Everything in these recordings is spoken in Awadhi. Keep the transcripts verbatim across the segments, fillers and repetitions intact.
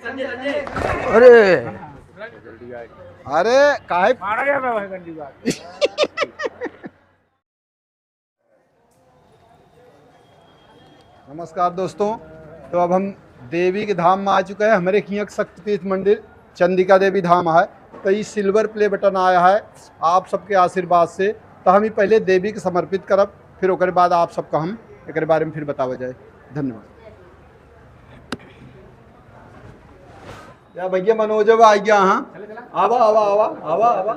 अरे, अरे, काहे? नमस्कार दोस्तों, तो अब हम देवी के धाम में आ चुके हैं। हमरे हियाँ के शक्तिपीठ मंदिर चंडिका देवी धाम है, तो ये silver play button आया है आप सबके आशीर्वाद से। तो हम ये पहले देवी के समर्पित करब, फिर ओकरे बाद आप सबका हम एकरे बारे में फिर बतावा जाए। धन्यवाद। या भैया मनोजवा आ गया, हाँ, आवा, आवा, आवा, आवा, आवा।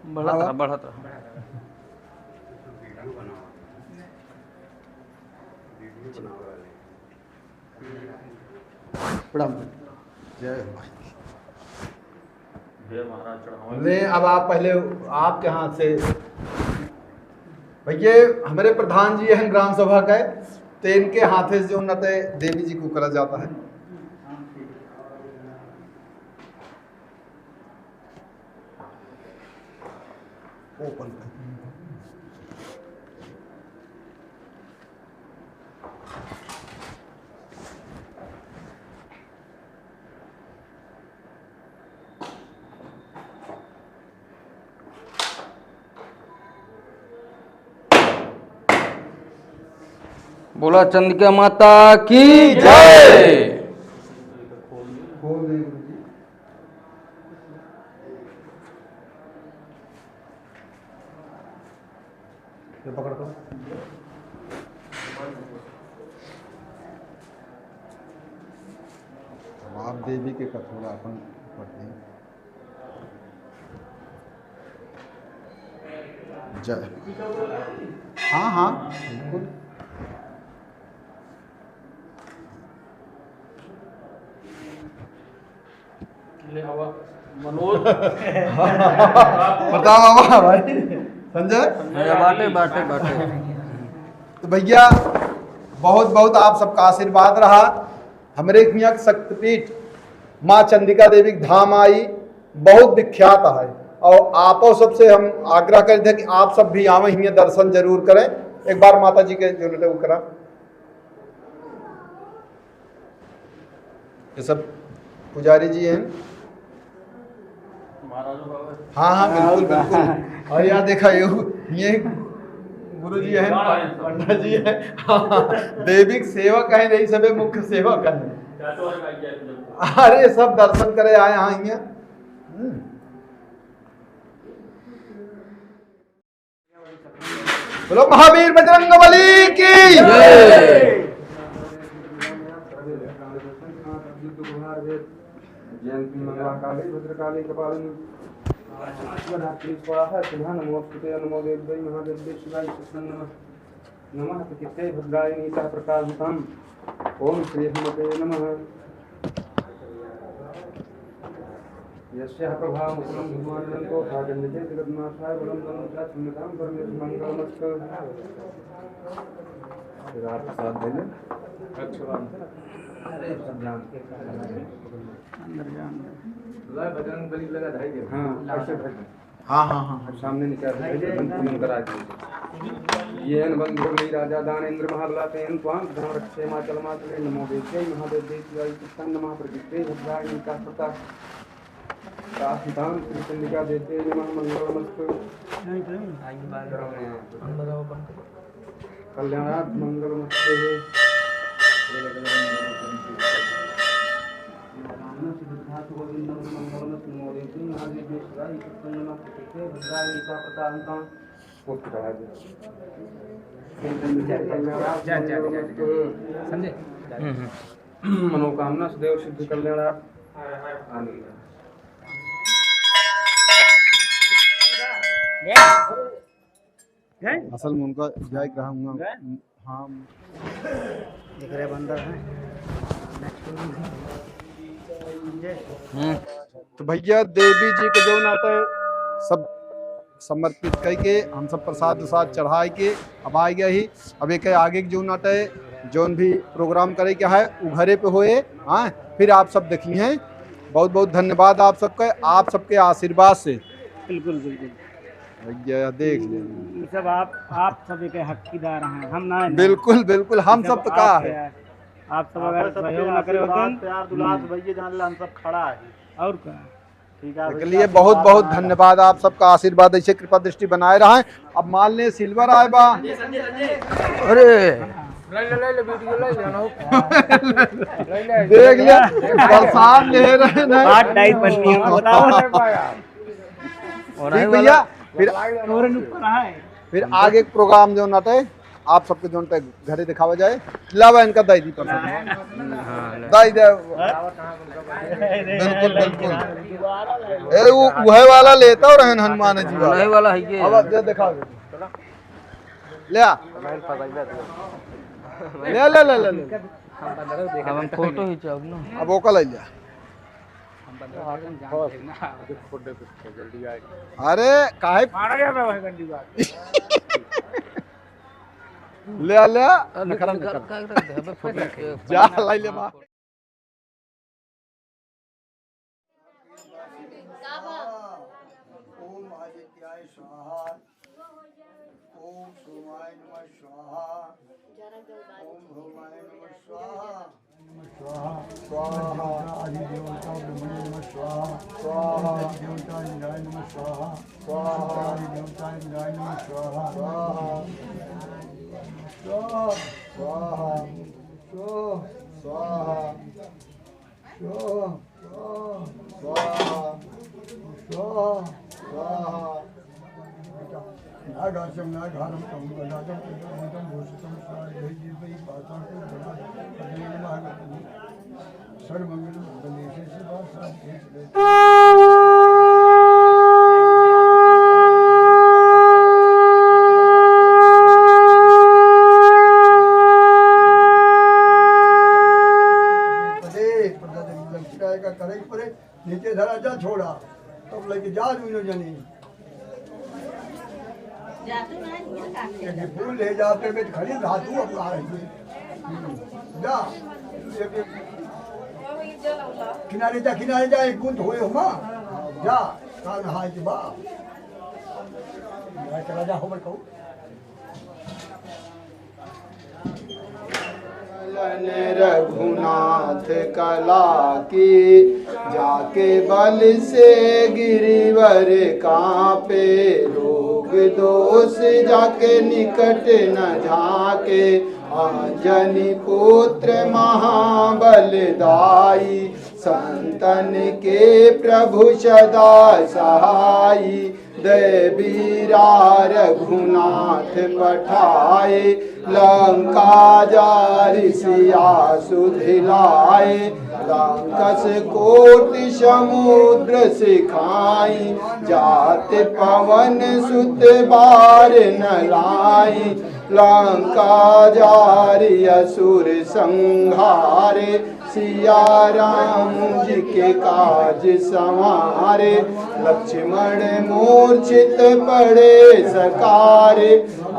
बढ़त रहा, बढ़त रहा। प्रणाम। जय हो भाई। ले, अब आप पहले आपके हाथ से, भैया, हमारे प्रधान जी हैं ग्राम सभा के, तो इनके हाथे से जो नते देवी जी को करा जाता है। ओपन कर। बोला चंडिका माता की जय। खोल दे गुरुजी। ये पकड़ तो। अब आप देवी के कथोरा अपन पढ़ते हैं। जय। हाँ, हाँ, बिल्कुल। ले आवा, मनोज। प्रताप बाबा, भाई, संजय? अरे, बाटे, बाटे, बाटे। तो भैया, बहुत, बहुत आप सबका आशीर्वाद रहा। हमरे हियाँ के शक्तिपीठ माँ चंडिका देवी के धाम आई, बहुत विख्यात है। और आपो सबसे हम आग्रह करते हैं कि आप सब भी आवे, हियाँ दर्शन जरूर करें। एक बार माता जी के जो नटे वो करा। ये सब पुजारी जी हैं। हाँ, हाँ, बिल्कुल, बिल्कुल। और यहाँ देखा, ये, ये गुरु जी हैं, पंडा जी हैं। हाँ, दैविक सेवक हैं, यही सबे मुख्य सेवक हैं। अरे, सब दर्शन करे आए हैं यहाँ। हम्म। बोलो महावीर बजरंग बली की जय। जयंती मंगला काली भद्रकाली कपालिनी। शिवरात्रि स्वाहा सुधा नमोस्तुते नमो देव्यै महादेव्यै शिवाय कृष्ण नमः। नमः प्रकृत्यै भद्राय नीतः प्रकाशतम्। ओम श्री हनुमते नमः। यस्याः प्रभावमुत्तमं भगवाननन्तो भागन्यते जगन्नाथाय बलं तन्नु च क्षम्यतां परमेश मंगलमस्तु। रात साथ देने। अच्छा। अंदर जा, अंदर। ला बजरंग बली लगा धाई दे। हाँ, ऐसे भर दे। हाँ, हाँ, हाँ, हाँ। सामने निकाल दे, बंद, बंद करा दे। येन बंधुर्वी राजा दानवेन्द्र महाबला तेन त्वां सदा रक्षेमाचलमाचले। नमो देव्यै महादेव्यै शिवाय कृष्ण नमः प्रकृत्यै भद्राय नीतः प्रकाशतम्। श्री चंडिका देव्यै नमः मंगलमस्तु। कल्याणात् मंगलमस्तु। जा, जा, जा, जा। समझे? हम्म, हम्म। मनोकामना सदैव सिद्धि कल्याण। असल में उनका जाए के रहा हुआ। हाँ। एकरे बंदर है। हम्म। तो भैया, देवी जी के जो नाते सब समर्पित कई के हम सब प्रसाद उसाद चढ़ाई के अब आए गए ही। अब एक आगे के जो नाते जौन भी program करे के है, उ घरे पे होए। हाँ, फिर आप सब देखी हैं। बहुत बहुत धन्यवाद आप सबके, आप सबके आशीर्वाद से। बिल्कुल, बिल्कुल। भैया, देख ले। ये सब आप, आप सब एक हकदार हैं, हम ना, ना। बिल्कुल, बिल्कुल, हम ये सब सब तो का आपके है। हैं। आप सब अगर आपका सबके सहयोग ना करे आशीर्वाद, होतन, प्यार दुलार से हम्म। भैया जान ला हम सब खड़ा है। और का? ठीक है, देख भैया, लिए, बहुत आशीर्वाद बहुत बनाए रहा। धन्यवाद आप सबका, आशीर्वाद ऐसे कृपा दृष्टि बनाए रहा है। अब मान ले सिल्वर आए बा। अरे देख लिया, प्रसाद ले रहे ना। बात डाई पन्नी में बताओ। ठीक भैया, फिर तोरे ऊपर है। फिर आगे के प्रोग्राम जो नटे, आप सबके जोन तक घरे दिखावा जाए, लावा इनका दाई दी पर। हाँ, ले। दाई दे। बिल्कुल, बिल्कुल। अरे वो वह वाला लेता और रहन हनुमान जी वाला। वह वाला है ये। अब दे दिखाओ। ले आ। ले, ले, ले, ले, ले। अब हम फोटो खिंचाओ ना। अब ओका ले जा। अरे काहे? ले आ, ले आ। अरे नखरा निकाल, निकाल। का, का, का, का, फोटो खींच। जा, लाई ले बा। ओम आदित्याय स्वाहा, ओम सोमाय नमः स्वाहा, ओम भौमाय नमः स्वाहा, स्वाहा, स्वाहा। आदि देवता ब्रह्मणे नमः स्वाहा, स्वाहा। आदि देवता इंद्राय नमः स्वाहा, स्वाहा। आदि देवता इंद्राय नमः स्वाहा, स्वाहा। स्वाहा, स्वाहा, स्वाहा। स्वाहा। स्वाहा। स्वाहा। स्वाहा। नागास्यं नागहारं तं गदाधरं चतुर्भुजं भूषितं सारदैर्दीप्तैः पाशाङ्कुशधरं गदाधरं सर्वमङ्गलं वन्देशेष पदे, पदे, लक्ष्मी का करे परे, नीचे धरा जा, छोड़ा, तब लेके जा, दुइनो जनी। यदि फूल ले जाते में खड़ी धातु अब आ रही है। हम्म, जा। किनारे जा, किनारे जा, एक बूंद होए हुआ। जा, का नहाए के बा। जा, चला जा, हो भाई, कहू। रघुनाथ कला की, जाके बल से गिरिवर कांपे, रोग दोष जाके निकट न झांके। अंजनी पुत्र महाबल दाई, संतन के प्रभु सदा सहाई। दै बीरा रघुनाथ पठाए, लंका जारि सिया सुधि लाए। लंकस कोटि समुद्र सिखाई, जात पवन सुत बार न लाई। लंका जारि असुर संहारे, सिया राम जी के काज संवारे। लक्ष्मण मूर्छित पड़े सकारे,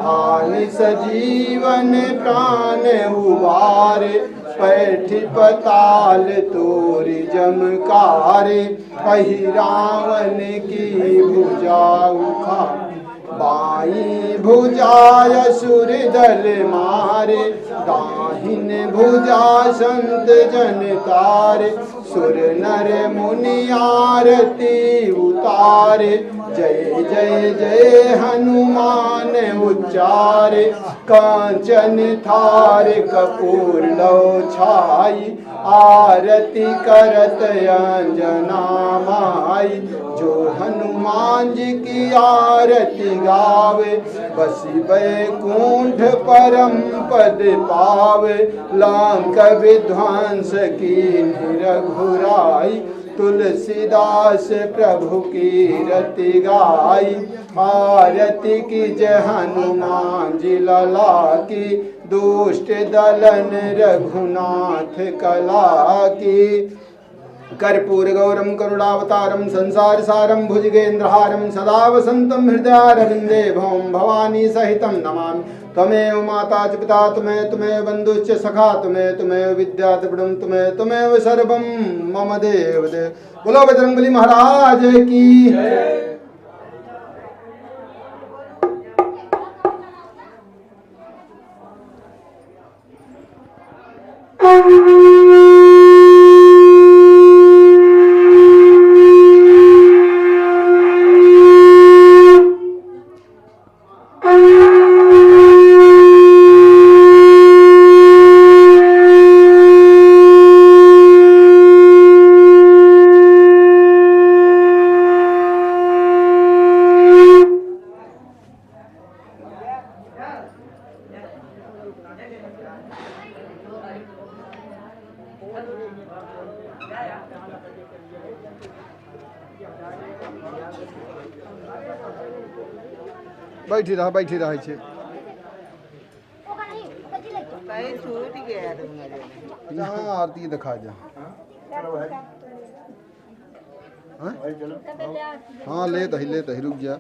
आनि सजीवन प्रान उबारे। पैठि पताल तोरि जम कारे, अहि रावण की भुजा उखारे। बाईं भुजा असुर दल मारे, दाहिन भुजा संत जन तारे। सुर नर मुनि आरती उतारे, जय जय जय हनुमान उच्चारे। कांचन थार कपूर लौ छाई, आरती करत अंजना माई। जो हनुमान जी की आरती गावे, बसी बैकुंठ परम पद पावे। लंक विध्वंस कीन्ही रघुराई, तुलसीदास प्रभु कीरति गाई। आरती कीजे हनुमान जी लला की, दुष्ट दलन रघुनाथ कला की। कर्पूर गौरम करुणावतारम संसार सारम भुजगेंद्रहारम सदा वसंतम हृदयारविंदे भवम भवानी सहितम नमामि। त्वमेव माता च पिता त्वमेव त्वमेव बंधुश्च सखा त्वमेव त्वमेव विद्या द्रविणम त्वमेव त्वमेव सर्वम मम देव देव। बोलो बजरंगबली महाराज की। बैठी रहा, बैठी रहा छे। कहीं छूट गया तुम लोगों ने। जहाँ आरती दिखा जा। हाँ? हाँ, लेत ही, लेत ही, रुक जा।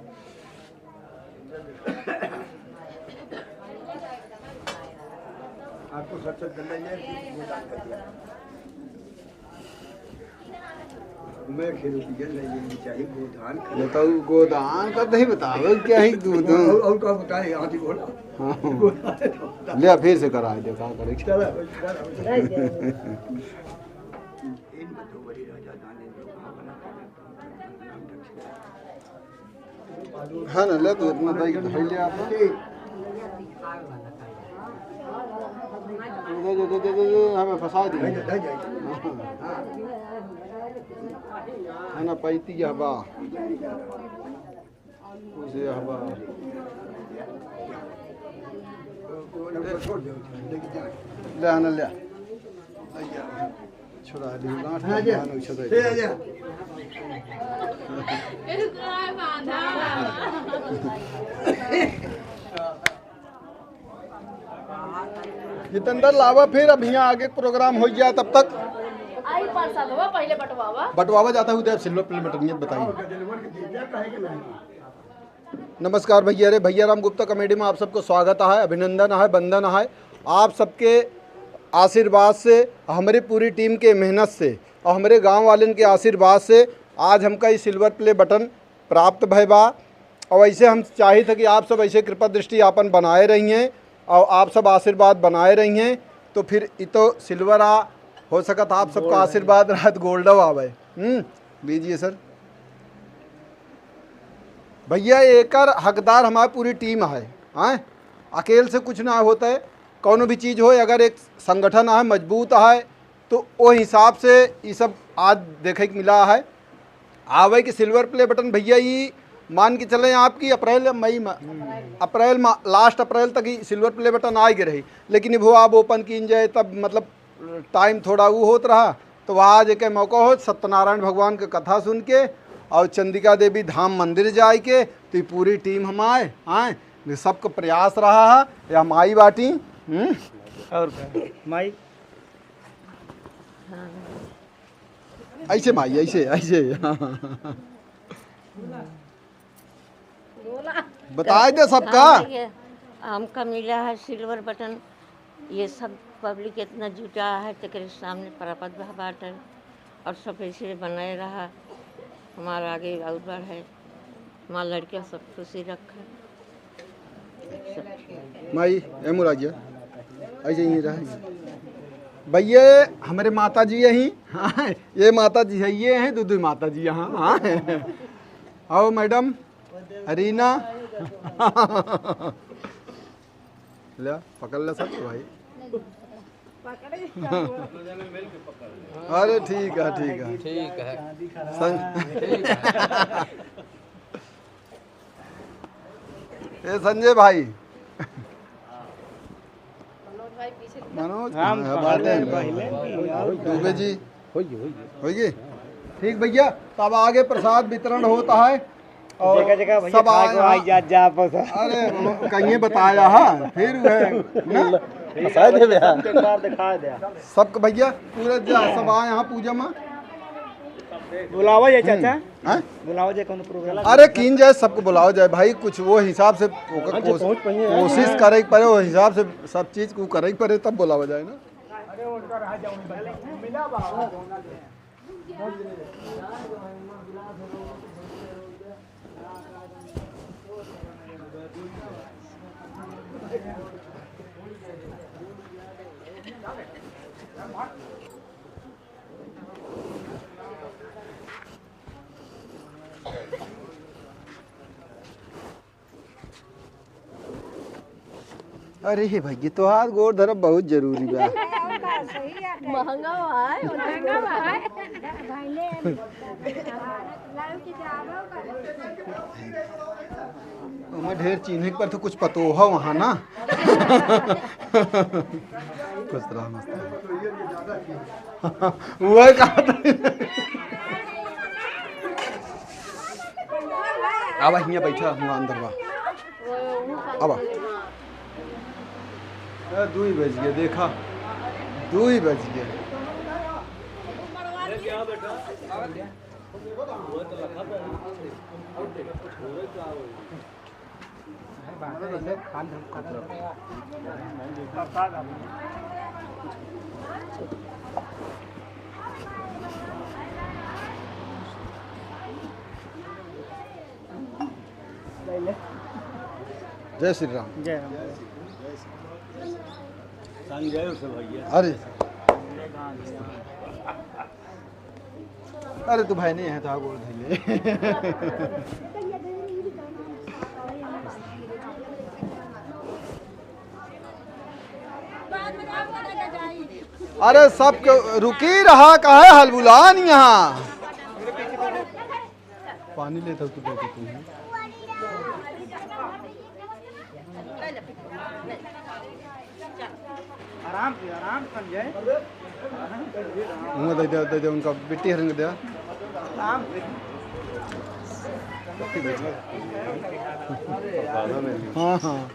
आपको सच सच करना ही है, गोदान कर दिया। मैं खेल दिया, नहीं, ये चाहिए, गोदान कर। बताओ, गोदान का नहीं बताओ, क्या है तू, तू? और, और क्या बताए, यहाँ की बोला। हाँ। गोदान है तो बता। ले, फिर से करा दे, का करे? चला, चला, चला। इन बच्चों बड़ी राजा जाने दो, कहाँ बना था? है ना, ले तू इतना दही धइले आप। दे, दे, दे, हमें फंसा दिया। है ना, पैती यह बा। उसे यह बा। ले आना, ले। छोड़ा दी, गांठ हाँ, जा। भगवान उछल रहे। ले, ले। जितेंद्र लावा फिर, अब यहाँ आगे प्रोग्राम हो गया, तब तक आई पाँच साल हुआ, पहले बंटवावा। बंटवावा जाता हुआ, सिल्वर प्ले बटन, ये बताइए। नमस्कार भैया रे, भैया राम गुप्ता कॉमेडी में आप सबको स्वागत है, अभिनंदन है, वंदन है। आप सबके आशीर्वाद से, हमरे पूरी टीम के मेहनत से और हमरे गांव वालन के आशीर्वाद से आज हमका ई सिल्वर प्ले बटन प्राप्त भय बा। और ऐसे हम चाहित है कि आप सब ऐसे कृपा दृष्टि आपन बनाए रहिए और आप सब आशीर्वाद बनाए रहिए, तो फिर ई तो सिल्वर आ, हो सकत आप सबका आशीर्वाद रहत गोल्डो आवे। हम्म, लीजिए सर। भैया, एकर हकदार हमार पूरी टीम है, हैं? अकेल से कुछ ना होत है, कौनो भी चीज होय, अगर एक संगठन है, मजबूत है, तो ओ हिसाब से ई सब आज देखे के मिला है। आवे के सिल्वर प्ले बटन भैया, ई मान के चले आपकी अप्रैल, मई मा-, अप्रैल मा-, लास्ट अप्रैल तक ई सिल्वर प्ले बटन आए के रही, लेकिन वो आप ओपन कीन जाए तब मतलब टाइम थोड़ा ऊ होत रहा, तो वह आज एक मौका हो सत्यनारायण भगवान के कथा सुन के और चंडिका देवी धाम मंदिर जाए के, तो ई पूरी टीम हम आए, आए, ये सबका प्रयास रहा है, या माई बाटी। हम्म? और का? माई? ऐसे माई, ऐसे, ऐसे। बताए दे सबका। हमका मिला है सिल्वर बटन, ये सब पब्लिक इतना जुटा है, तेकरे सामने प्राप्त भा बाटन, और सब ऐसे बनाए रहा, हमारा आगे और बढ़े, हमारा लड़कियाँ सब खुशी रखे। माई, ए मुराजिया, ऐसे ही रह। भैया, हमारे माता जी यही, हाँ, ये माता जी है, ये हैं, दो, दो माता जी यहाँ, हाँ। आओ मैडम, रीना। ले, पकड़ ले सब भाई। अरे ठीक है, ठीक है। ठीक है। सं-, ठीक है। ए संजय भाई। मनोज, हम हाँ, बात है। पहले की यार। दुबे जी। होइए, होइए। होइए? ठीक भैया, तब आगे प्रसाद वितरण होता है। और देखा, देखा भैया, सब आए हैं। आई जा, जा, बस। अरे, कहीं बताया, हाँ, फिर वह, ना? फंसा दे भैया। एक बार दिखा दे। सबके भैया, पूरा जा, सब आए यहाँ पूजा में। बुलावा जाए, हम्म। चाचा। हैं? बुलावा जाए कौनो प्रोग्राम। अरे, कीन जाए, सबको बुलावा जाए भाई, कुछ वो हिसाब से ओकर हाँ, जो कोस-, पहुँच पाइए। कोशिश करे के पड़े, वो हिसाब से सब चीज को करे के पड़े, तब बुलावा जाए ना। अरे हे भैया, तोहार गोड़ धरब बहुत जरूरी बा। महंगा भाई, महंगा भाई। ओमे ढेर चीन्हे के पर तो कुछ पतो हो वहाँ ना। खुश रहा, मस्त रहा। वह कहा था। आवा, हियाँ बैठा, हुआँ अंदर बा। आवा। ए, दुई बज गए, देखा, दुई बज गए। जय श्री राम। जय राम। संजय से भैया। अरे। अरे, तू भाई नहीं है, तो हाँ, गोड़ धइले। अरे, सब के रुकी रहा, काहे हलबुलान यहाँ? पानी लेता तू, बेटी, तू ही। आराम से, आराम से, संजय। उनका दे दे, दे दे, उनका बेटी हरंग दे। आराम से। हाँ, हाँ।